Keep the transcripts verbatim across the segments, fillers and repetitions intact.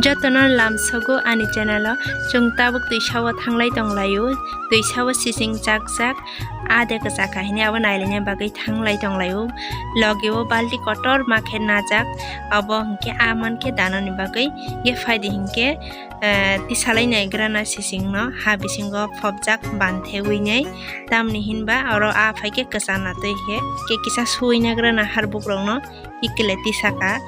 Jotono lamsogo ani channel o, chwng tabuk twisa o thanglai tonglaio, twisa o sising chak chak, a de kwchakha hini abo nailaina bagwi thanglai tonglaio. Logi o balti kotor ma khe najak, abo hinkhe a mankhe danani bagwi, hinkhe phaidi hinkhe, eh, tisalai naigrana sisingno ha bisingo phobjak banthewi nai, tamni hinba oro a phaikhe kwchana twi khe, khe kisa suwi nagrana harbukrokno. Ikele tisaka.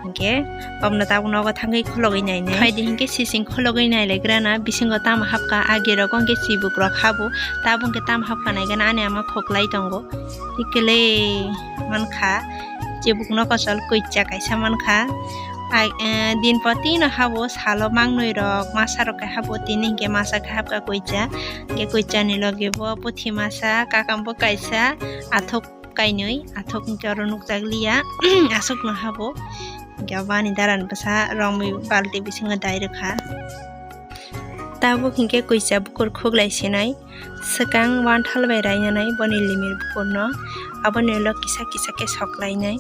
Hinkhe obno tabuk nogo thangwi khulogwi nainai. Phaidi hinkhe sising khulogwi nailaigrana, bisingo tamo hapkha, agirok hinkhe chibukrok habo, tabuk hinkhe tamo hapkha naigana ani ama khoklai tongo. Ikele mankha, chibuk nokochol koicha kaisa mankha. Ai, eh, din potino habo, salo mangnwi rok, masa rok khe habo, tini hinkhe masa khe hapkha koicha. Hinkhe koichani logi bo puthi masa, kakam bo kaisa, athuk kainwi, athuk hinkhe oro nukjak liya, aswkno habo. Hinkhe abo ani daran bwsa romwi balti bisingo dai rwkha. Tabuk hinkhe koicha bukur khuklai sinai, swkang wanthal bai rainanai boni limir bukurno, aboni ulo kisa kisa khe soklainai.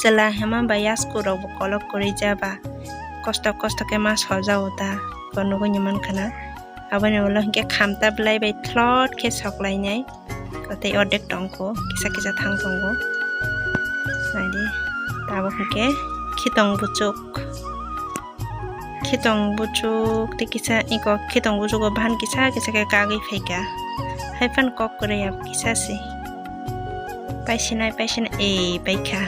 Chwla hema bai yasku rokbo kolok kwrwi jaba, kosto kosto khe ma soljao ta, bo nugui ni mankha na. Aboni ulo hinkhe khamta bwlai bai thlot khe soklainai. Tei ordek tongkho, kisa kisa thang tongo. Naidi, tabuk hinkhe khitong buchuk. Khitong buchuk tei kisa iko khitong buchugo bahan kisa kisa khe kagwi phaikha. Haiphano kok kwrwi abo kisa se. Paisinai, paisinai, ei, paikha.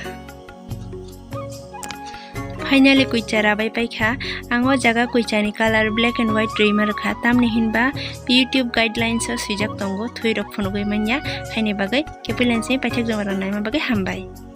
Finally, koicha rabai paikha. Ang o jaga koichani colour black and white rwima rwkha. Tamni hinba YouTube guidelines o swijak tongo, thwi rok phunugwi manya. Haini bagwi khe puilani simi paithak joma rok naima bagwi hambai.